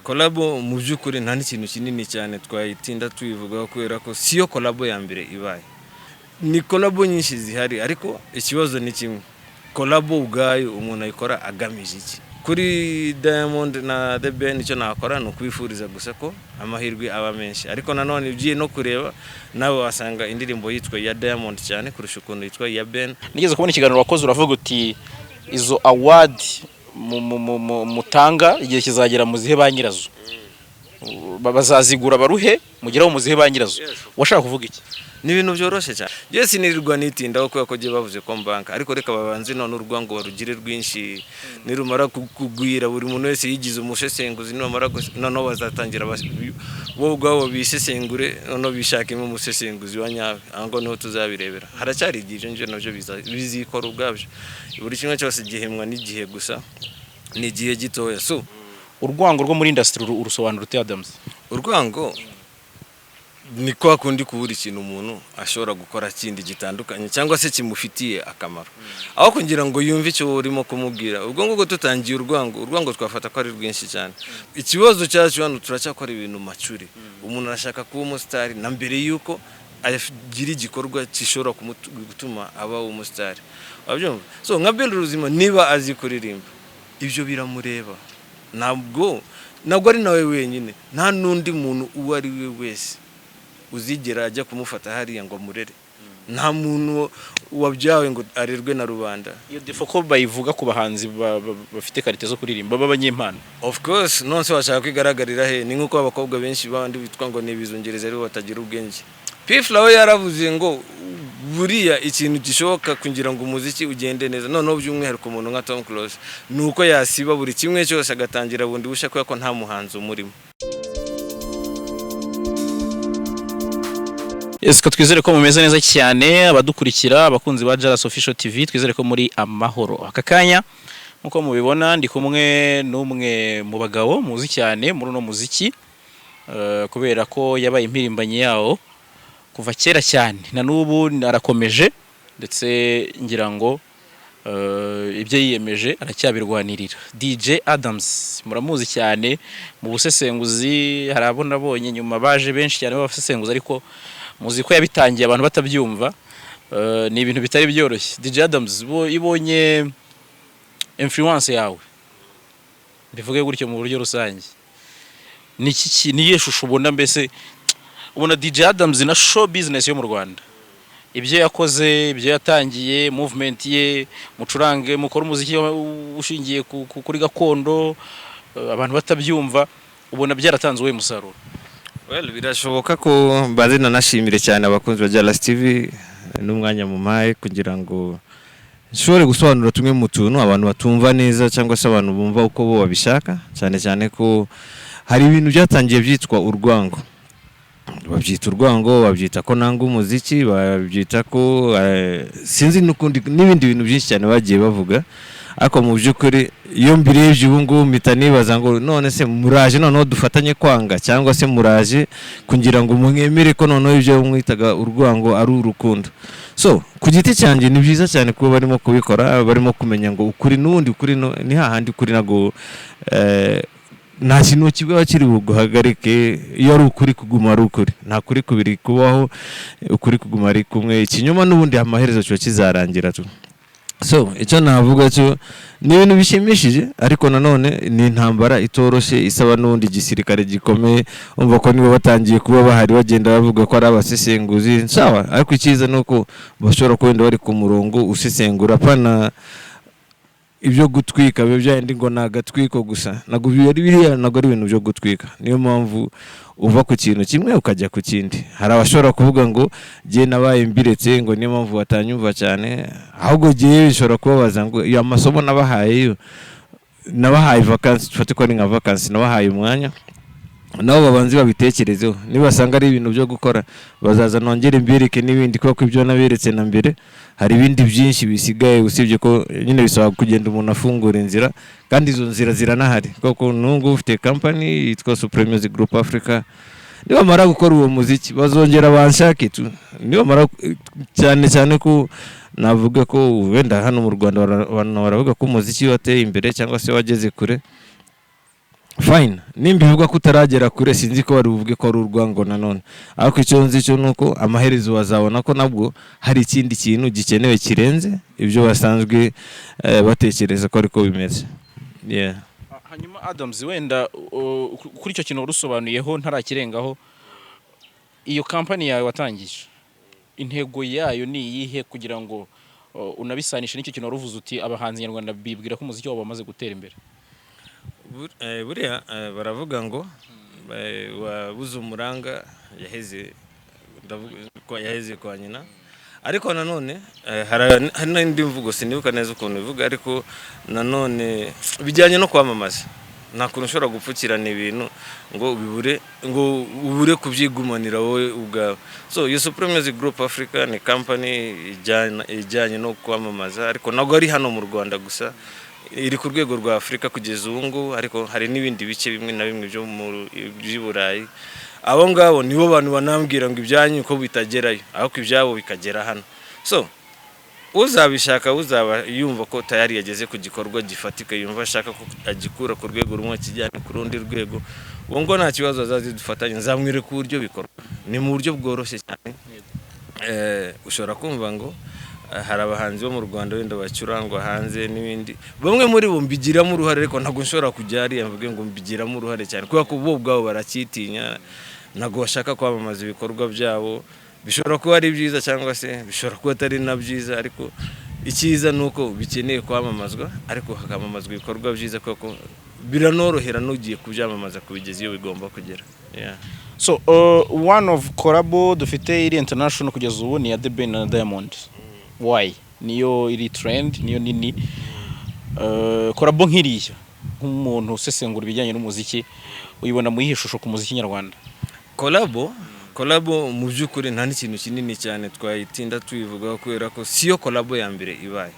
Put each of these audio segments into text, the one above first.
Collabo mu by'ukuri nta n'ikintu kinini cyane twayitinda tuyivugaho, kubera ko siyo collabo ya mbere ibaye. Ni collabo nyinshi zihari, ariko ikibazo ni kimwe: collabo ubwayo umuntu ayikora agamije iki? Kuri Diamond na The Ben, icyo nakora ni ukubifuriza gusa ko amahirwe aba menshi. Ariko nanone ugiye no kureba nawe, wasanga indirimbo yitwa iya Diamond cyane kurusha ukuntu yitwa iya Ben. Nigeze kubona ikiganiro wakoze, uravuga uti izo award mutanga, igihe kizagera muzihe ba nyirazo. Bazazigura baruhe, mugeraho muzihe ba nyirazo. Washaka kuvuga iki? Ni ibintu byoroshye cyane. Njye sinirirwa nitindaho, kubera ko njye bavuze ko mbanka. Ariko reka babanze none urwango barugire rwinshi. Nirumara kugwira, buri muntu wese yigize umusesenguzi, nibamara noneho bazatangira bo ubwabo bisesengure, noneho bishakemo umusesenguzi wa nyawe. Aho ngaho niho tuzabirebera. Haracyari igihe, ibyo ngibyo nabyo bizikora ubwabyo. Buri kimwe cyose gihemwa n'igihe, gusa ni igihe gitoya, so. Urwango rwo muri industry urusobanura ute, Adams? Urwango ni kwa kundi kubura ikintu umuntu ashobora gukora kindi gitandukanye cyangwa se kimufitiye akamaro, aho kugira ngo yumve icyo urimo kumubwira. Ubwo ngubwo tutangiye urwango, urwango twafata ko ari rwinshi cyane. Ikibazo cyacu hano, turacyakora ibintu macuri. Umuntu arashaka kuba umusitari na mbere y'uko agira igikorwa gishobora gutuma aba umusitari, wabyumva? So nka Ben Ruzima, niba azi kuririmba, ibyo biramureba. Ntabwo ari nawe wenyine, nta n'undi muntu uwo ari we wese uzigera ajya kumufata hariya ngo amurere. Nta muntu wabyawe ngo arerwe na rubanda. Iyo défaut ko bayivuga ku bahanzi bafite qualité zo kuririmba, b'abanyempano? Of course. Nonse washaka kwigaragarira he? Ni nk'uko abakobwa benshi bandi bitwa ngo ni ibizungereza aribo batagira ubwenge. P Fla we yaravuze ngo buriya ikintu gishoboka kugira ngo umuziki ugende neza, noneho by'umwihariko umuntu nka Tom Close, ni uko yasiba buri kimwe cyose agatangira bundi bushya, kubera ko nta muhanzi umurimo. Yes, ko twizere ko mumeze neza cyane, abadukurikira, abakunzi ba Jalas Official TV, twizere ko muri amahoro. Aka kanya nkuko mubibona, ndi kumwe n'umwe mu bagabo muzi cyane muri uno muziki, kubera ko yabaye impirimbanyi yawo kuva kera cyane, na n'ubu arakomeje, ndetse ngira ngo ibyo yiyemeje aracyabirwanirira. DJ Adams muramuzi cyane mu busesenguzi. Hari abo nabonye nyuma baje benshi cyane b'abasesenguzi, ariko muzi ko yabitangiye abantu batabyumva. Ni ibintu bitari byoroshye. DJ Adams, ibonye influence yawe, bivuge gutyo mu buryo rusange, ni iki ni iyihe shusho ubona? Mbese ubona DJ Adams na show business yo mu Rwanda, ibyo yakoze, ibyo yatangiye, movement ye, mucurange, mukore umuziki ushingiye kuri gakondo, abantu batabyumva, ubona byaratanze uwuhe musaruro? Well, birashoboka ko mbanze nanashimire cyane abakunzi ba Jalas TV n'umwanya mumpaye kugira ngo nshobore gusobanura tumwe mu tuntu abantu batumva neza, cyangwa se abantu bumva uko bo babishaka, cyane cyane ko hari ibintu byatangiye byitwa urwango. Babyita urwango, babyita ko nanga umuziki, babyita ko sinzi n'ukundi, n'ibindi bintu byinshi cyane bagiye bavuga. Ariko mu by'ukuri iyo mbirebye ubu ngubu, mpita nibaza ngo none se muraje noneho dufatanye kwanga, cyangwa se muraje kugira ngo mwemere ko noneho ibyo mwitaga urwango ari urukundo? So ku giti cyanjye, ni byiza cyane kuba barimo kubikora, barimo kumenya ngo ukuri n'ubundi ukuri ni hahandi ukuri ntabwo nta kintu kiba kiri buguhagarike. Iyo ari ukuri, kuguma ari ukuri. Nta kuri kubiri kubaho, ukuri kuguma ari kumwe. Ikinyoma n'ubundi amaherezo kiba kizarangira tu. So icyo navuga cyo ni ibintu bishimishije, ariko nanone ni intambara itoroshye, isaba n'ubundi igisirikare gikomeye. Umva ko niba batangiye kuba bahari, bagenda bavuga ko ari abasesenguzi, sawa. Ariko icyiza ni uko bashobora kuba wenda bari ku murongo usesengura, apana ibyo gutwika biba byandi ngo ni agatwiko gusa. Ntabwo biri biriya, ntabwo ari ibintu byo gutwika. Niyo mpamvu uva ku kintu kimwe ukajya ku kindi. Hari abashobora kuvuga ngo jye nabaye mbiretse, ngo niyo mpamvu batanyumva cyane. Ahubwo jyewe bishobora kubabaza ngo iyo amasomo nabahaye, yo nabahaye vakansi, dufate ko ari nka vakansi, nabahaye umwanya nabo babanze babitekerezeho. Nibasanga ari ibintu byo gukora, bazaza nongere mbereke n'ibindi, kuko ibyo naberetse na mbere hari ibindi byinshi bisigaye, usibye ko nyine bisaba kugenda umuntu afungura inzira, kandi izo nzira ziranahari, kuko n'ubu ufite company yitwa Supreme Music Group Africa. Nibamara gukora uwo muziki, bazongera banshake tu. Nibamara, cyane cyane ko navuga ko wenda hano mu Rwanda abantu baravuga ko umuziki wateye imbere cyangwa se wageze kure. Fine, nimba ivuga ko utaragera kure, sinzi ko wari buvuge ko ari urwango nanone, ariko icyo nzi cyo ni uko amaherezo bazabona ko nabwo hari ikindi kintu gikenewe kirenze ibyo basanzwe batekereza ko ariko bimeze. Yeah. Hanyuma Adams, wenda kuri icyo kintu warusobanuyeho ntarakirengaho, iyo kampani yawe watangije, intego yayo ni iyihe, kugira ngo unabisanishe n'icyo kintu waruvuze uti abahanzi nyarwanda bibwira ko umuziki wabo wamaze gutera imbere? Buriya baravuga ngo wabuze umuranga yaheze, ndavuga ko yaheze kwa nyina. Ariko nanone hari n'indi mvugo, sinibuka neza ukuntu ivuga, ariko nanone bijyanye no kwamamaza. Nta kuntu ushobora gupfukirana ibintu ngo ubibure, ngo ubure kubyigumanira wowe ubwawe. So iyo Supreme Music Group Africa ni company ijyanye no kwamamaza, ariko ntabwo ari hano mu Rwanda gusa, iri ku rwego rwa Afurika kugeza ubu ngubu, ariko hari n'ibindi bice bimwe na bimwe byo mu by'i Burayi. Abo ngabo nibo bantu banambwira ngo ibyanyu ko bitagerayo, ariko ibyabo bikagera hano. So uzabishaka, uzaba yumva ko tayari yageze ku gikorwa gifatika, yumva ashaka ko agikura ku rwego rumwe akijyana ku rundi rwego, uwo ngo nta kibazo, azaze dufatanye, nzamwereka uburyo bikorwa. Ni mu buryo bworoshye cyane. Ushobora kumva ngo hari abahanzi bo mu Rwanda wenda bacurangwa hanze n'ibindi. Bamwe muri bo mbigiramo uruhare, ariko ntabwo nshobora kujya hariya mvuge ngo mbigiramo uruhare cyane, kubera ko bo ubwabo baracyitinya, ntabwo bashaka kwamamaza ibikorwa byabo. Bishobora kuba ari byiza cyangwa se bishobora kuba atari na byiza, ariko icyiza ni uko bikeneye kwamamazwa, ariko hakamamazwa ibikorwa byiza, kuko biranorohera n'ugiye kubyamamaza kubigeza iyo bigomba kugera. Yeah. So one of collabo dufite iri international kugeza ubu ni iya The Ben na Diamond. Why? Niyo iri trend, niyo nini. Collabo nk'iriya, nk'umuntu usesengura ibijyanye n'umuziki, uyibona mu yihe shusho ku muziki nyarwanda? Collabo mu by'ukuri nta n'ikintu kinini cyane twayitinda tuyivugaho, kubera ko siyo collabo ya mbere ibaye.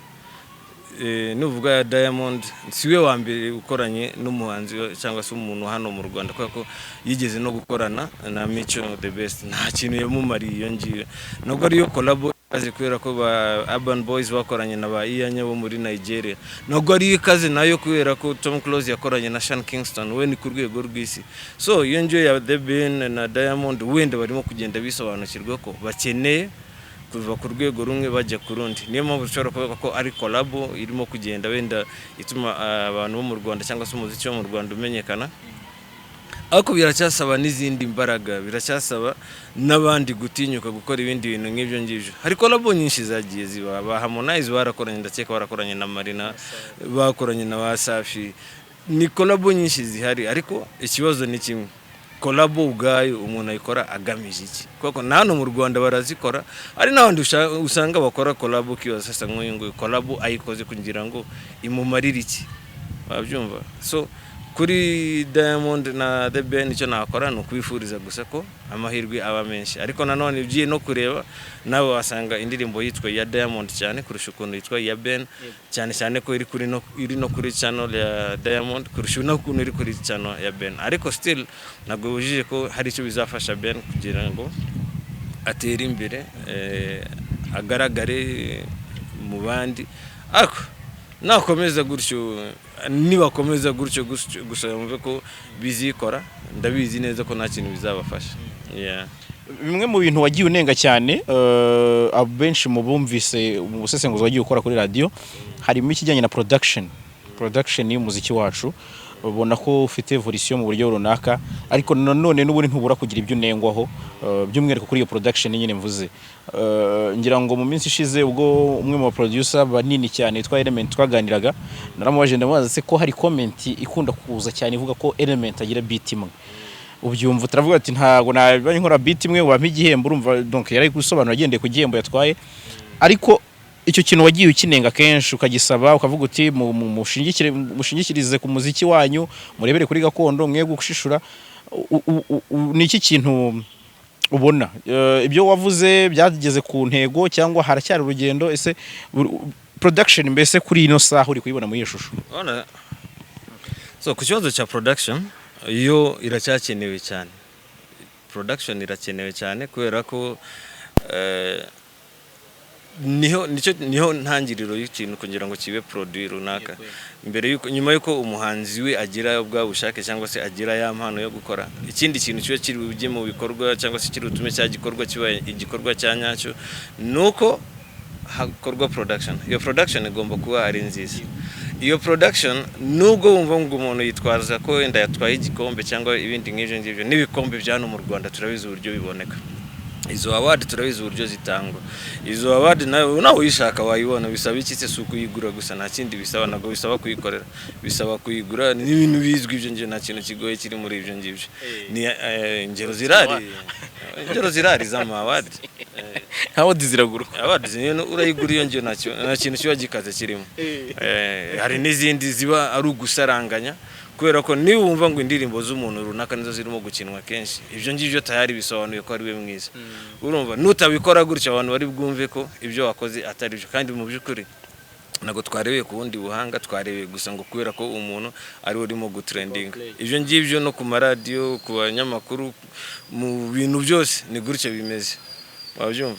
Nuvuga ya Diamond, siwe wa mbere ukoranye n'umuhanzi cyangwa se umuntu hano mu Rwanda, kubera ko yigeze no gukorana na Mico The Best, nta kintu yamumariye iyo ngiyo. Nubwo ariyo collabo ikaze, kubera ko ba Urban Boys bakoranye na ba Iyanya bo muri Nigeria, nubwo ariyo ikaze nayo, kubera ko Tom Close yakoranye na Sean Kingston, we ni ku rwego rw'isi. So iyo ngiyo ya The Ben na Diamond, wenda barimo kugenda bisobanukirwa ko bakeneye kuva ku rwego rumwe bajya ku rundi. Niyo mpamvu ushobora kuvuga ko ari collabo irimo kugenda wenda ituma abantu bo mu Rwanda cyangwa se umuziki wo mu Rwanda umenyekana, ariko biracyasaba n'izindi mbaraga, biracyasaba n'abandi gutinyuka gukora ibindi bintu nk'ibyo ngibyo. Hari collabo nyinshi zagiye ziba, ba Harmonize barakoranye, ndakeka barakoranye na Marina, bakoranye na ba Safi. Ni collabo nyinshi zihari, ariko ikibazo ni kimwe: collabo ubwayo umuntu ayikora agamije iki? Kuko na hano mu Rwanda barazikora, hari n'abandi usanga bakora collabo ukibaza: sasa nk'uyu nguyu collabo ayikoze kugira ngo imumarire iki? Wabyumva? So kuri Diamond na The Ben, icyo nakora ni ukubifuriza gusa ko amahirwe aba menshi. Ariko nanone ugiye no kureba nawe, wasanga indirimbo yitwa iya Diamond cyane kurusha ukuntu yitwa iya Ben, cyane cyane ko iri no kuri channel ya Diamond kurusha n'ukuntu iri kuri channel ya Ben. Ariko still ntabwo bibujije ko hari icyo bizafasha Ben kugira ngo atere imbere, agaragare mu bandi. Ariko nakomeza gutyo, nibakomeza gutyo gutyo gusa, yumve ko bizikora, ndabizi neza ko nta kintu bizabafasha. Yeah. Bimwe mu bintu wagiye unenga cyane, abenshi mu bumvise mu busesenguzi wagiye ukora kuri radiyo, harimo ikijyanye na production y'umuziki wacu. Ubona ko ufite evolution mu buryo runaka, ariko nanone n'ubundi ntubura kugira ibyo unengwaho, by'umwihariko kuri iyo production nyine mvuze. Ngira ngo mu minsi ishize, ubwo umwe mu producer banini cyane yitwa Element twaganiraga, naramubajije, ndamubaza: se ko hari comment ikunda kuza cyane ivuga ko Element agira beat imwe, ubyumva? Turavuga ati ntago naba nkora beat imwe, wampa igihembo. Urumva, donc yari gusobanura agendeye ku gihembo yatwaye. Ariko icyo kintu wagiye ukinenga kenshi, ukagisaba, ukavuga uti mushingikirize ku muziki wanyu, murebere kuri gakondo, mwe gushishura. Ni iki kintu ubona? Ibyo wavuze byageze ku ntego cyangwa haracyari urugendo? Ese production mbese kuri ino saha uri kuyibona muri iyo shusho? Urabona, so ku kibazo cya production, yo iracyakenewe cyane. Production irakenewe cyane kubera ko Niho nicyo, niho ntangiriro y'ikintu kugira ngo kibe produit runaka. Mbere yuko, nyuma yuko umuhanzi we agira bwa bushake cyangwa se agira ya mpano yo gukora ikindi kintu kiba kiri bujye mu bikorwa cyangwa se kiri butume cya gikorwa kiba igikorwa cya nyacyo, nuko hakorwa production. Iyo production igomba kuba ari nziza. Iyo production, nubwo wumva ngo umuntu yitwaza ko wenda yatwaye igikombe cyangwa ibindi nk'ibyo ngibyo, n'ibikombe bya hano mu Rwanda turabizi uburyo biboneka. Izo award turabizi uburyo zitangwa. Izo award nawe uyishaka wayibona. Bisaba iki se? Si ukuyigura gusa? Nta kindi bisaba, ntabwo bisaba kuyikorera, bisaba kuyigura. Ni ibintu bizwi ibyo ngibyo, nta kintu kigoye kiri muri ibyo ngibyo. Ni ingero zirahari z'ama award. Award ziragurwa. Award niyo urayigura iyo ngiyo, nta kintu kiba gikaze kirimo. Hari n'izindi ziba ari ugusaranganya, kubera ko niba wumva ngo indirimbo z'umuntu runaka nizo zirimo gukinwa kenshi, ibyo ngibyo tayari bisobanuye ko ari we mwiza. Urumva nutabikora gutyo, abantu bari bwumve ko ibyo wakoze atari byo, kandi mu by'ukuri ntabwo twarebeye ku bundi buhanga, twarebeye gusa ngo kubera ko umuntu ari we urimo gutrendinga. Ibyo ngibyo no ku maradiyo, ku banyamakuru, mu bintu byose ni gutyo bimeze, wabyumva,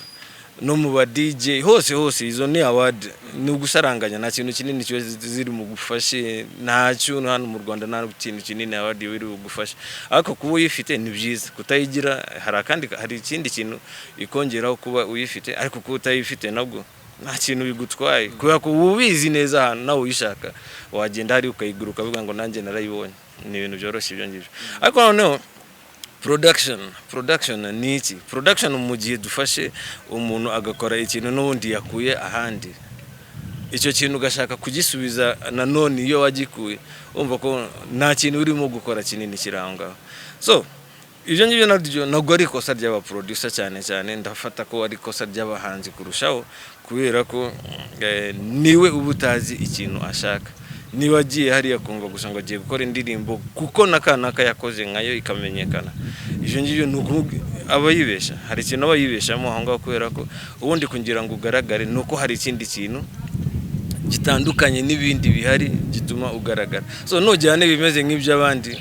no mu ba DJ, hose hose. Izo ni award, ni ugusaranganya, nta kintu kinini kiba ziri mu gufashe, ntacyo. Hano mu Rwanda nta kintu kinini award biri bugufashe, ariko kuba uyifite ni byiza. Kutayigira hari akandi, hari ikindi kintu ikongeraho kuba uyifite, ariko kuba utayifite nabwo nta kintu bigutwaye, kubera ko uba ubizi neza ahantu nawe uyishaka wagenda hari ukayigura, ukavuga ngo nanjye narayibonye. Ni ibintu byoroshye ibyo ngibyo. Ariko noneho production ni iki? Production, mu gihe dufashe umuntu agakora ikintu n'ubundi yakuye ahandi, icyo kintu ugashaka kugisubiza nanone iyo wagikuye, wumva ko nta kintu urimo gukora kinini kiri aho ngaho. So ibyo ngibyo nabyo ntabwo ari ikosa ry'abaproducer cyane cyane, ndafata ko ari ikosa ry'abahanzi kurushaho, kubera ko niwe uba utazi ikintu ashaka. Niba agiye hariya kumva gusa ngo agiye gukora indirimbo kuko na kanaka yakoze nkayo ikamenyekana, ibyo ngibyo ni aba yibeshya. Hari ikintu aba yibeshyamo aho ngaho, kubera ko ubundi kugira ngo ugaragare ni uko hari ikindi kintu gitandukanye n'ibindi bihari gituma ugaragara. So nujyana ibimeze nk'iby'abandi,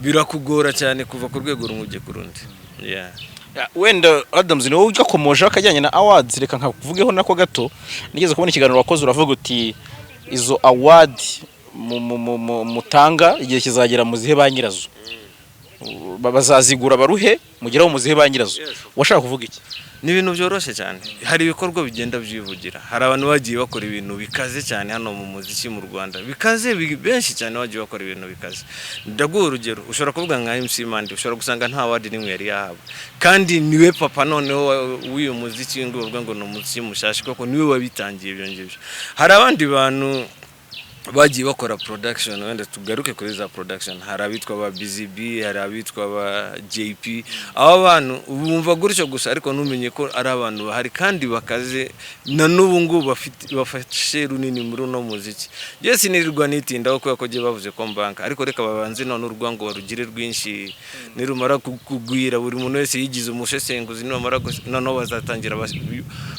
birakugora cyane kuva ku rwego rumwe ujya ku rundi. Yeah. Ya, wenda Adams, ni wowe ugakomojeho akajyanye na awards, reka nkakuvugeho nako gato. Nigeze kubona ikiganiro wakoze, uravuga uti izo award mutanga igihe kizagera muzihe ba nyirazo. Bazazigura baruhe, mugeraho muzihe ba nyirazo. Washaka kuvuga iki? Ni ibintu byoroshye cyane. Hari ibikorwa bigenda byivugira. Hari abantu bagiye bakora ibintu bikaze cyane hano mu muziki mu Rwanda, bikaze, benshi cyane bagiye bakora ibintu bikaze. Ndaguha urugero, ushobora kuvuga nka MC Mandi, ushobora gusanga nta award n'imwe yari yahabwa, kandi niwe papa noneho w'uyu muziki, ngo bavuga ngo ni umuziki mushasha, kuko niwe wabitangiye ibyo ngibyo. Hari abandi bantu bagiye bakora production, wenda tugaruke kuri za production, hari abitwa ba Busy B, hari abitwa ba JP. Aba bantu bumva gutyo gusa, ariko ntumenye ko ari abantu bahari kandi bakaze na n'ubu ngubu bafite, bafashe runini muri uno muziki. Njye sinirirwa nitindaho kubera ko giye bavuze ko mbanka, ariko reka babanze none urwango barugire rwinshi. Nirumara kugwira, buri muntu wese yigize umusesenguzi, nibamara noneho bazatangira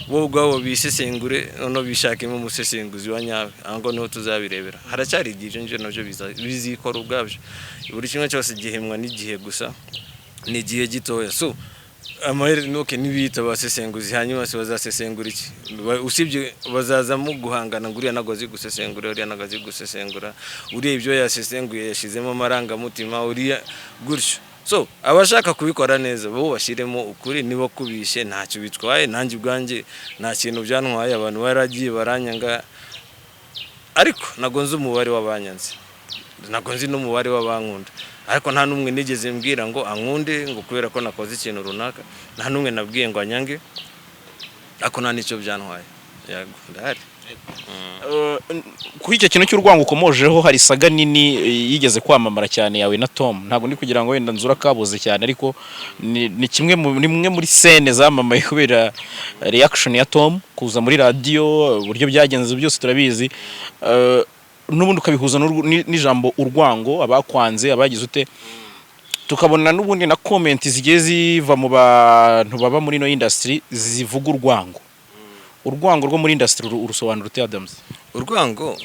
bo ubwabo bisesengure, noneho bishakemo umusesenguzi wa nyawe. Aho ngaho niho tuzabirebera. Haracyari igihe, ibyo ngibyo nabyo bizikora ubwabyo. Buri kimwe cyose gihemwa n'igihe gusa, ni igihe gitoya. So amahere nuke nibiyita abasesenguzi, hanyuma se bazasesengura iki? Usibye bazazamo guhangana ngo uriya ntabwo azi gusesengura, uriya ntabwo azi gusesengura, uriya ibyo yasesenguye yashyizemo amarangamutima, uriya gutyo. So abashaka kubikora neza bo bashyiremo ukuri, niba kubishe ntacyo bitwaye. Nanjye ubwanjye nta kintu byantwaye. Abantu baragiye baranyanga, ariko ntabwo nzi umubare w'abanyanze, ntabwo nzi n'umubare w'abankunda, ariko nta n'umwe nigeze mbwira ngo ankunde ngo kubera ko nakoze ikintu runaka, nta n'umwe nabwiye ngo anyange, ariko nta n'icyo byantwaye. Yego, ndahari. Kuri icyo kintu cy'urwango ukomojeho, hari saga nini yigeze kwamamara cyane yawe na Tom. Ntabwo ndi kugira ngo wenda nzura kabuze cyane, ariko ni kimwe mu ni imwe muri scene zamamaye kubera reaction ya Tom kuza muri radio, uburyo byagenze byose turabizi. N'ubundi ukabihuza n'ijambo urwango, abakwanze, abagize ute, tukabona n'ubundi na comment zigiye ziva mu bantu baba muri ino industry zivuga urwango. Urwango rwo muri industry urusobanura ute, Adams? Urwango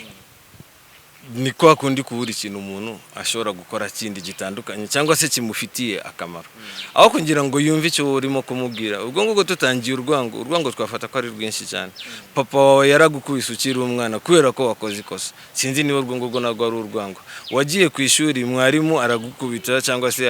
Ni kwa kundi kubura ikintu umuntu ashobora gukora kindi gitandukanye cyangwa se kimufitiye akamaro, aho kugira ngo yumve icyo urimo kumubwira. Ubwo ngubwo tutangiye urwango, urwango twafata ko ari rwinshi cyane. Papa wawe yaragukubise ukiri umwana kubera ko wakoze ikosa. Sinzi niba urwo ngurwo ntabwo ari urwango. Wagiye ku ishuri, mwarimu aragukubita cyangwa se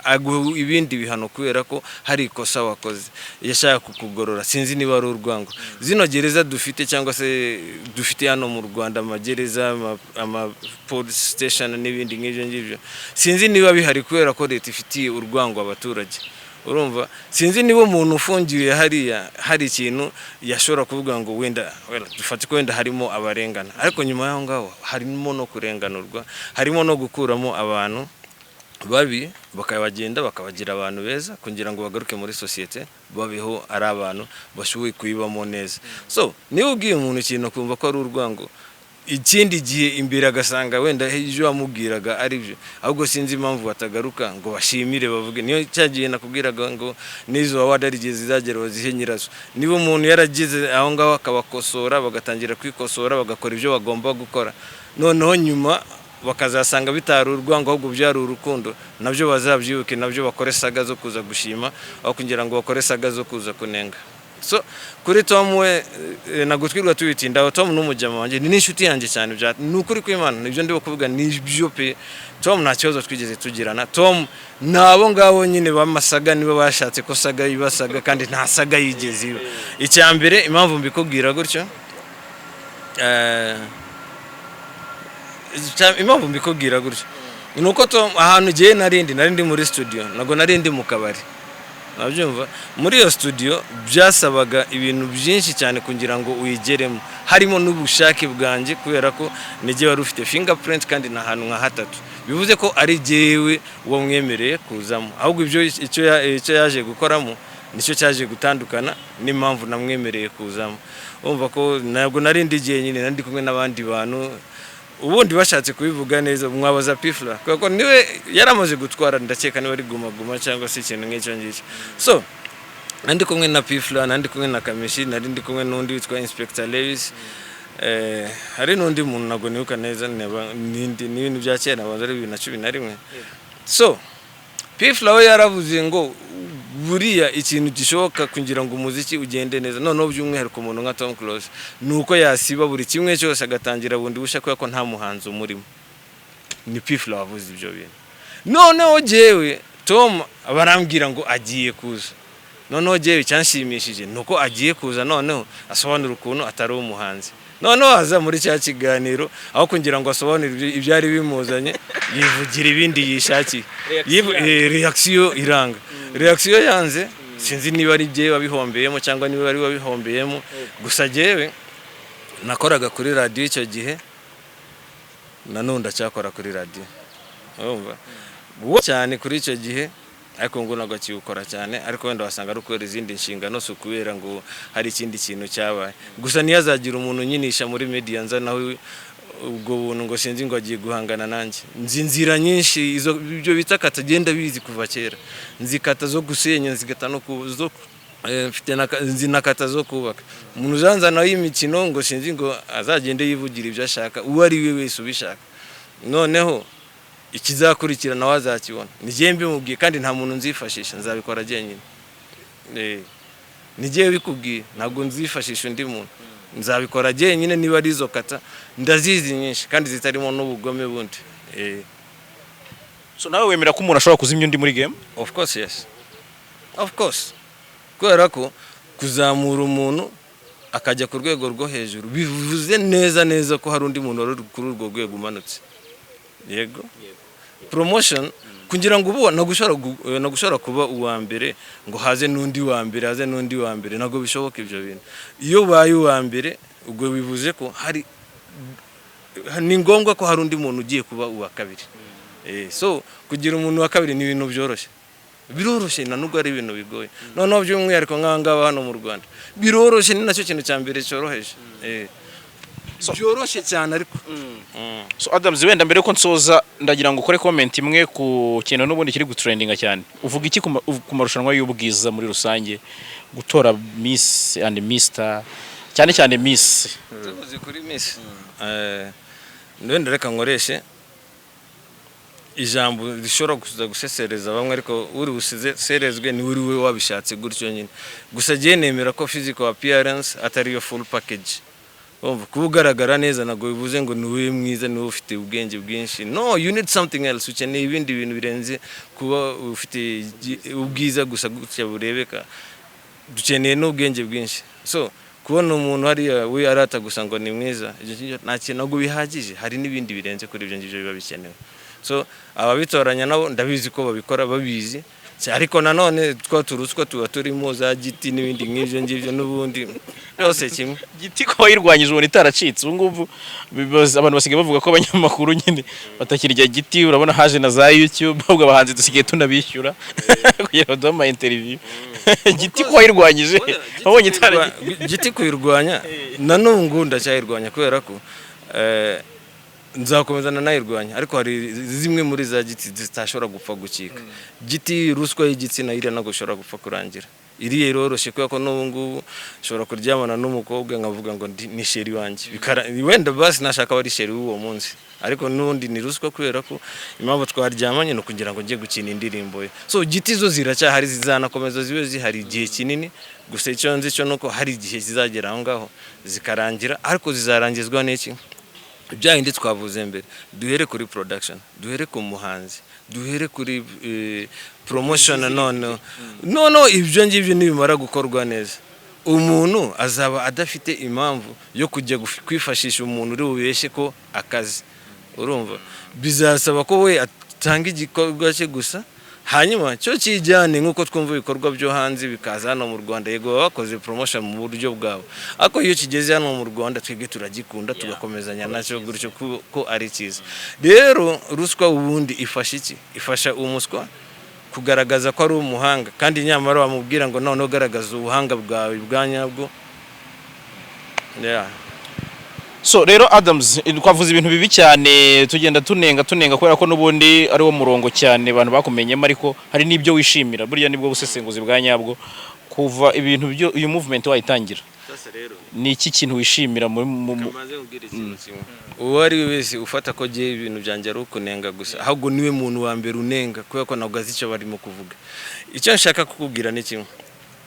aguha ibindi bihano kubera ko hari ikosa wakoze, yashaka kukugorora. Sinzi niba ari urwango. Zino gereza dufite cyangwa se dufite hano mu Rwanda, amagereza, ama police station n'ibindi nk'ibyo ngibyo, sinzi niba bihari kubera ko leta ifitiye urwango abaturage. Urumva, sinzi niba umuntu ufungiwe hariya hari ikintu yashobora kuvuga ngo wenda dufate ko wenda harimo abarengana, ariko nyuma y'aho ngaho harimo no kurenganurwa, harimo no gukuramo abantu babi bakabagenda bakabagira abantu beza kugira ngo bagaruke muri sosiyete, babeho ari abantu bashoboye kuyibamo neza. So niba ubwiye umuntu ikintu akumva ko ari urwango, ikindi gihe imbere agasanga wenda ibyo wamubwiraga ari byo, ahubwo sinzi impamvu batagaruka ngo bashimire, bavuge. Niyo cya gihe nakubwiraga ngo n'izo award ari igihe zizagera bazihe nyirazo. Niba umuntu yaragize aho ngaho akabakosora, bagatangira kwikosora, bagakora ibyo bagomba gukora, noneho nyuma bakazasanga bitari urwango ahubwo byari urukundo, nabyo bazabyibuke, nabyo bakore saga zo kuza gushima aho kugira ngo bakore saga zo kuza kunenga. So kuri Tom we, ntabwo twirirwa tubitindaho. Tom ni umujyama wanjye, ni n'inshuti yanjye cyane. Bya ni ukuri kw'Imana, nibyo ndimo kuvuga, nibyo pe. Tom nta kibazo twigeze tugirana. Tom ni abo ngabo nyine b'amasaga, nibo bashatse ko saga iba saga, kandi nta saga yigeze iba. Icya mbere, impamvu mbikubwira gutyo, impamvu mbikubwira gutyo ni uko Tom, ahantu ugiye narindi muri studio, ntabwo narindi mu kabari. Nabyumva, muri iyo studio byasabaga ibintu byinshi cyane kugira ngo uyigeremo, harimo n'ubushake bwanjye, kubera ko nijye wari ufite fingerprint kandi ni ahantu nka hatatu, bivuze ko ari jyewe uwo mwemereye kuzamo. Ahubwo ibyo icyo yaje gukoramo nicyo cyaje gutandukana n'impamvu namwemereye kuzamo. Urumva ko ntabwo nari ndi jyenyine, nari ndi kumwe n'abandi bantu. Ubundi bashatse kubivuga neza mwabaza P Fla, kuko niwe yaramaze gutwara, ndakeka niba ari Guma Guma cyangwa se ikintu nk'icyo ngicyo. So nari ndi kumwe na P Fla, nari ndi kumwe na Kamishi, nari ndi kumwe n'undi witwa Inspector Lewis, hari n'undi muntu ntabwo nibuka neza. N'indi ni ibintu bya kera, nabanza ari 2011. So P Fla we yaravuze ngo buriya ikintu gishoboka kugira ngo umuziki ugende neza, noneho by'umwihariko umuntu nka Tom Close, ni uko yasiba buri kimwe cyose agatangira bundi bushya, kubera ko nta muhanzi umurimo. Ni P Fla wavuze ibyo bintu. Noneho jyewe Tom barambwira ngo agiye kuza. Noneho jyewe icyanshimishije ni uko agiye kuza, noneho asobanura ukuntu atari umuhanzi. Noneho aza muri cya kiganiro, aho kugira ngo asobanure ibyari bimuzanye, yivugira ibindi yishakiye. Reaction iranga, reaction yanze. Sinzi niba ari jyewe wabihombeyemo cyangwa niba ari wabihombeyemo. Gusa jyewe nakoraga kuri radiyo icyo gihe, nanone ndacyakora kuri radiyo. Urumva, uwo cyane kuri icyo gihe, ariko ngo ntabwo akiwukora cyane, ariko wenda wasanga ari ukubera izindi nshingano, si ukubera ngo hari ikindi kintu cyabaye. Gusa ntiyazagira umuntu unyinisha muri media nzanaho ubwo buntu ngo sinzi ngo agiye guhangana nanjye. Nzi inzira nyinshi, izo ibyo bita kata agenda bizi kuva kera. Nzi kata zo gusenya, nzi kata no ku zo mfite nzi na kata zo kubaka. Umuntu uzanzanaho imikino ngo sinzi ngo azagende yivugira ibyo ashaka, uwo ari we wese ubishaka, noneho ikizakurikira nawe azakibona. Ni jyewe mbimubwiye, kandi nta muntu nzifashisha, nzabikora jyenyine. Ni jyewe bikubwiye, ntabwo nzifashisha undi muntu, nzabikora jyenyine. Niba ari izo kata, ndazizi nyinshi kandi zitarimo n'ubugome bundi. So nawe wemera ko umuntu ashobora kuzimya undi muri game? Of course yes, of course, kubera ko kuzamura umuntu akajya ku rwego rwo hejuru bivuze neza neza ko hari undi muntu wari uri kuri urwo rwego umanutse. Yego, promotion kugira ngo ubu ntabwo ushobora kuba uwa mbere ngo haze n'undi wa mbere, haze n'undi wa mbere. Ntabwo bishoboka ibyo bintu. Iyo ubaye uwa mbere, ubwo bivuze ko hari ni ngombwa ko hari undi muntu ugiye kuba uwa kabiri. So kugira umuntu wa kabiri ni ibintu byoroshye, biroroshye, na nubwo ari ibintu bigoye. Noneho by'umwihariko nk'aha ngaha hano mu Rwanda biroroshye, ni nacyo kintu cya mbere cyoroheje. Byoroshye cyane ariko. So Adams, wenda mbere yuko nsoza, ndagira ngo ukore comment imwe ku kintu n'ubundi kiri gutrendinga cyane. Uvuga iki ku marushanwa y'ubwiza muri rusange, gutora Miss and Mister, cyane cyane Miss? Tuvuze kuri Miss, Wenda reka nkoreshe ijambo rishobora kuza gusesereza bamwe, ariko uri buseserezwe ni uri we wabishatse gutyo nyine. Gusa jye nemera ko physical appearance atari yo full package. Urumva, kuba ugaragara neza ntabwo bivuze ngo ni wowe mwiza, ni wowe ufite ubwenge bwinshi. No, you need something else. Ukeneye ibindi bintu birenze kuba ufite ubwiza gusa gutya burebeka. Dukeneye n'ubwenge bwinshi. So kubona umuntu hariya we arata gusa ngo ni mwiza, ibyo ngibyo nta kintu, ntabwo bihagije. Hari n'ibindi birenze kuri ibyo ngibyo biba bikenewe. So ababitoranya nabo ndabizi ko babikora babizi, ariko nanone twa turuswa tuba turimo za giti n'ibindi nk'ibyo ngibyo, n'ubundi byose kimwe. Giti ko wayirwanyije ubona itaracitse, ubu ngubu abantu basigaye bavuga ko abanyamakuru nyine batakirya giti. Urabona haje na za YouTube, ahubwo abahanzi dusigaye tunabishyura kugira ngo baduhe ama interview. Giti ko wayirwanyije wabonye itaragiye? Giti kuyirwanya, na n'ubu ngubu ndacyayirwanya, kubera ko nzakomeza nanayirwanya, ariko hari zimwe muri za giti zitashobora gupfa gukika. Giti, ruswa y'igitsina iriya ntabwo ishobora gupfa kurangira. Iriya iroroshye, kubera ko n'ubu ngubu nshobora kuryamana n'umukobwa nkavuga ngo ni chéri wanjye. Wenda basi nashaka aba ari chéri w'uwo munsi, ariko n'ubundi ni ruswa, kubera ko impamvu twaryamanye ni ukugira ngo njye gukina indirimbo ye. So giti zo ziracyahari, zizanakomeza zibe zihari igihe kinini. Gusa icyo nzi cyo nuko hari igihe zizagera aho ngaho zikarangira. Ariko zizarangizwa n'iki? Bya bindi twavuze mbere: duhere kuri production, duhere ku muhanzi, duhere kuri promotion. Noneho ibyo ngibyo nibimara gukorwa neza, umuntu azaba adafite impamvu yo kujya kwifashisha umuntu uri bubeshye ko akazi. Urumva, bizasaba ko we atanga igikorwa cye gusa, hanyuma cyo kijyane nk'uko twumva ibikorwa byo hanze bikaza hano mu Rwanda. Yego, baba bakoze promotion mu buryo bwabo, ariko iyo kigeze hano mu Rwanda twebwe turagikunda, tugakomezanya nacyo gutyo ko ari cyiza. Rero ruswa ubundi ifasha iki? Ifasha umuswa kugaragaza ko ari umuhanga, kandi nyamara wamubwira ngo noneho garagaza ubuhanga bwawe bwa nyabwo. Yeah. So rero Adams, twavuze ibintu bibi cyane, tugenda tunenga tunenga, kubera ko n'ubundi ari wo murongo cyane abantu bakumenyemo, ariko hari n'ibyo wishimira. Burya nibwo busesenguzi bwa nyabwo. Kuva ibintu byo uyu movement wayitangira, ni iki kintu wishimira muri Kamaze nkubwire ikintu kimwe: uwo ari we wese ufata ko agiye ibintu byanjye ari ukunenga gusa, ahubwo niwe muntu wa mbere unenga, kubera ko ntabwo azi icyo barimo kuvuga. Icyo nshaka kukubwira ni kimwe: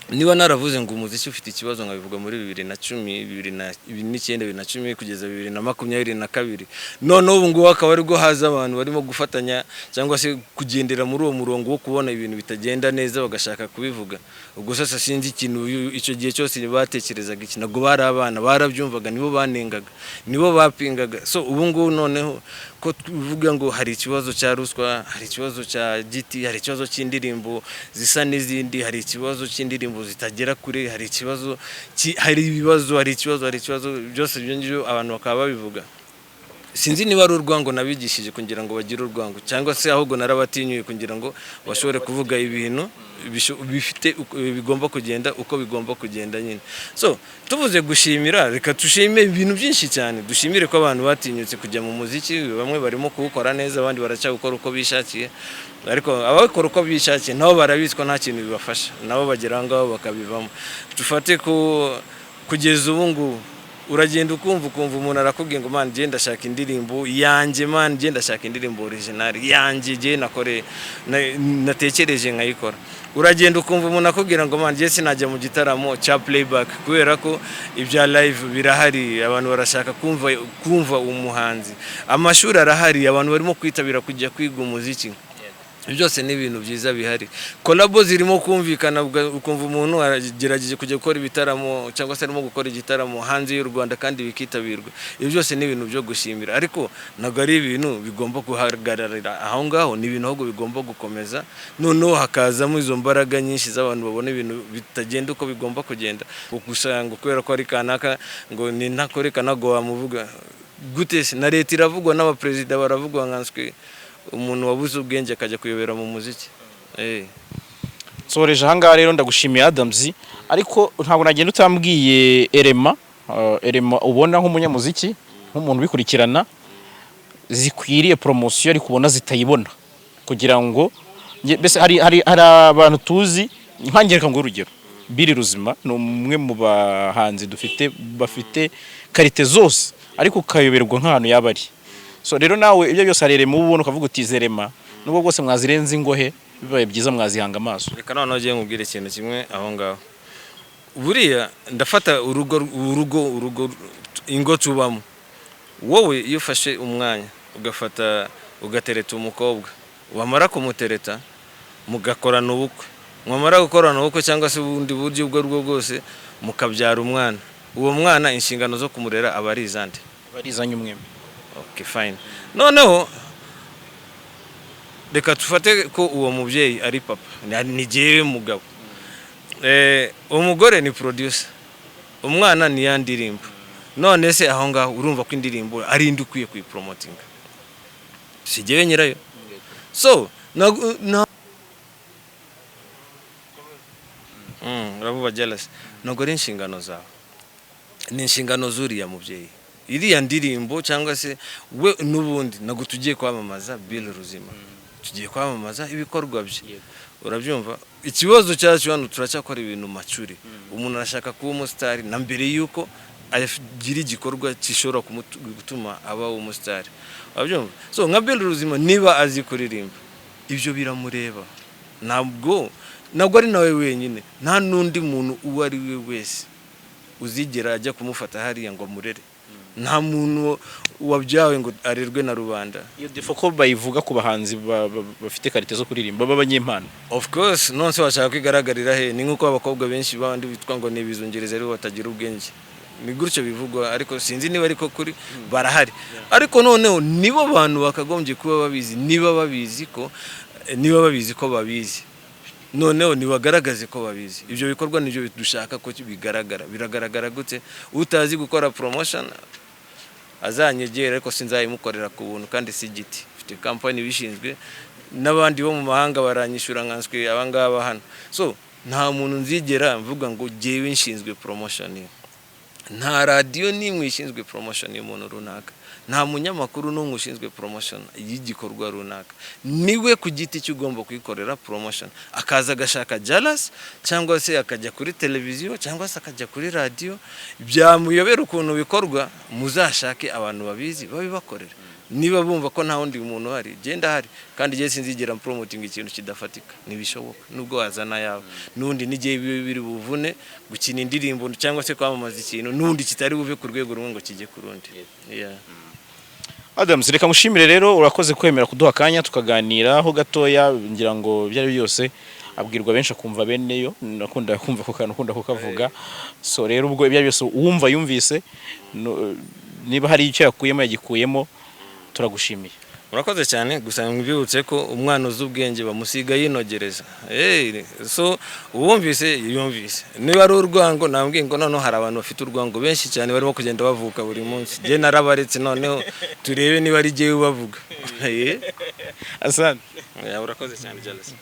niba naravuze ngo umuziki ufite ikibazo, nkabivuga muri 2010, 2009, 2010 kugeza 2022, noneho ubu ngubu akaba aribwo haza abantu barimo gufatanya cyangwa se kugendera muri uwo murongo wo kubona ibintu bitagenda neza bagashaka kubivuga, ubwo sasa sinzi ikintu icyo gihe cyose batekerezaga. Iki ntabwo bari abana, barabyumvaga, nibo banengaga, nibo bapingaga. So ubu ngubu noneho ko tuvuga ngo hari ikibazo cya ruswa, hari ikibazo cya giti, hari ikibazo cy'indirimbo zisa n'izindi, hari ikibazo cy'indirimbo zitagera kure, hari ikibazo hari ibibazo, hari ikibazo, hari ikibazo, byose ibyo ngibyo abantu bakaba babivuga, sinzi niba ari urwango nabigishije kugira ngo bagire urwango, cyangwa se ahubwo narabatinyuye kugira ngo bashobore kuvuga ibintu bifite bigomba kugenda uko bigomba kugenda nyine. So tuvuze gushimira, reka dushime ibintu byinshi cyane. Dushimire ko abantu batinyutse kujya mu muziki. Bamwe barimo kuwukora neza, abandi baracyawukora uko bishakiye, ariko abakora uko bishakiye nabo barabizi ko nta kintu bibafasha, nabo bagera aho ngaho bakabivamo. Dufate ko kugeza ubu ngubu uragenda ukumva umuntu arakubwiye ngo: "Man, genda ndashaka indirimbo yanjye, man, genda ndashaka indirimbo original yanjye, jye nakoreye, natekereje nkayikora." Uragenda ukumva umuntu akubwira ngo: "Man, jye sinajya mu gitaramo cya playback, kubera ko ibya live birahari, abantu barashaka kumva umuhanzi." Amashuri arahari, abantu barimo kwitabira kujya kwiga umuziki. Ibyo byose ni ibintu byiza bihari. Collabo zirimo kumvikana, ukumva umuntu aragerageje kujya gukora ibitaramo cyangwa se arimo gukora igitaramo hanze y'u Rwanda kandi bikitabirwa. Ibyo byose ni ibintu byo gushimira, ariko ntabwo ari ibintu bigomba guhagararira aho ngaho. Ni ibintu ahubwo bigomba gukomeza, noneho hakazamo izo mbaraga nyinshi z'abantu babona ibintu bitagenda uko bigomba kugenda. Gusa ngo kubera ko ari kanaka, ngo ni ntakoreka, ntabwo wamuvuga gute se? Na leta iravugwa, n'abaperezida baravugwa, nkanswe umuntu wabuze ubwenge akajya kuyobera mu muziki? Nsoreje ahangaha rero, ndagushimiye Adams, ariko ntabwo nagenda utambwiye erema ubona nk'umunyamuziki, nk'umuntu ubikurikirana, zikwiriye promotion ariko ubona zitayibona, kugira ngo mbese hari abantu tuzi nkange. Reka nguhe urugero: Bill Ruzima ni umwe mu bahanzi dufite bafite qualité zose, ariko ukayoberwa nk'ahantu yaba ari. So rero nawe ibyo byose hari élément uba ubona ukavuga uti izi élément, nubwo bwose mwazirenze ingohe, bibaye byiza mwazihanga amaso. Reka noneho ugiye nkubwire ikintu kimwe aho ngaho. Buriya ndafata urugo, ingo tubamo. Wowe iyo ufashe umwanya ugafata ugatereta umukobwa, wamara kumutereta mugakorana ubukwe, mwamara gukorana ubukwe cyangwa se ubundi buryo ubwo aribwo bwose, mukabyara umwana, uwo mwana inshingano zo kumurera aba ari izande? Barizanye umwembe. Okay, fine. Noneho reka dufate ko uwo mubyeyi ari papa, ni jyewe mugabo. Umugore ni producer, umwana ni ya ndirimbo. None se aho ngaho urumva ko indirimbo ari indi ukwiye kuyipromotinga? Si jyewe nyirayo? So na uravuga jealous, ntabwo ari inshingano zawe, ni inshingano z'uriya mubyeyi, iriya ndirimbo cyangwa se we. N'ubundi ntabwo tugiye kwamamaza Bill Ruzima, tugiye kwamamaza ibikorwa bye. Urabyumva? Ikibazo cyacu hano, turacyakora ibintu macuri. Umuntu arashaka kuba umusitari na mbere y'uko agira igikorwa gishobora gutuma aba umusitari. Urabyumva? So nka Bill Ruzima, niba azi kuririmba, ibyo biramureba. Ntabwo ari nawe wenyine, nta n'undi muntu uwo ari we wese uzigera ajya kumufata hariya ngo amurere. Nta muntu wabyawe ngo arerwe na rubanda. Iyo défaut ko bayivuga ku bahanzi bafite qualité zo kuririmba b'abanyempano? Of course. Nonse washaka kwigaragarira he? Ni nk'uko abakobwa benshi bandi bitwa ngo ni ibizungereza aribo batagira ubwenge. Ni gutyo bivugwa, ariko sinzi niba ariko kuri barahari. Ariko noneho nibo bantu bakagombye kuba babizi. Niba babizi ko babizi, noneho nibagaragaze ko babizi. Ibyo bikorwa nibyo dushaka ko bigaragara. Biragaragara gute? Utazi gukora promotion azanyegera, ariko sinzayimukorera ku buntu kandi si igiti. Mfite kampani ibishinzwe n'abandi bo mu mahanga baranyishyura, nkanswe abangaba hano. So nta muntu nzigera mvuga ngo jyewe nshinzwe promotion. Nta radiyo n'imwe ishinzwe promotion y'umuntu runaka, nta munyamakuru n'umwe ushinzwe promotion y'igikorwa runaka. Niwe ku giti cye ugomba kuyikorera promotion, akaza agashaka Jalas, cyangwa se akajya kuri televiziyo, cyangwa se akajya kuri radiyo. Byamuyobera ukuntu bikorwa, muzashake abantu babizi babibakorera. Niba bumva ko nta wundi muntu uhari, genda ahari. Kandi igihe sinzigera promoting ikintu kidafatika, ntibishoboka. Nubwo wazana yawe n'undi, n'igihe bibe biri buvune gukina indirimbo cyangwa se kwamamaza ikintu n'undi kitari buve ku rwego rumwe ngo kijye ku rundi. Yeah. Adams, reka mushimire rero, urakoze kwemera kuduha akanya tukaganiraho gatoya. Ngira ngo ibyo ari byo byose, abwirwa benshi akumva beneyo. Nakunda kumva ako kantu, ukunda kukavuga. So rero ubwo ibyo ari byo byose, uwumva yumvise, niba hari icyo yakuyemo yagikuyemo. Turagushimiye. Murakoze cyane. Gusa mbibutse ko umwana uzi ubwenge bamusiga yinogereza. Hey, so uwumvise yumvise. Niba ari urwango, nambwiye ngo noneho hari abantu bafite urwango benshi cyane barimo kugenda bavuka buri munsi. Jye narabaretse, noneho turebe niba ari jyewe ubavuga. Asante. Yeah, urakoze cyane, Jalas.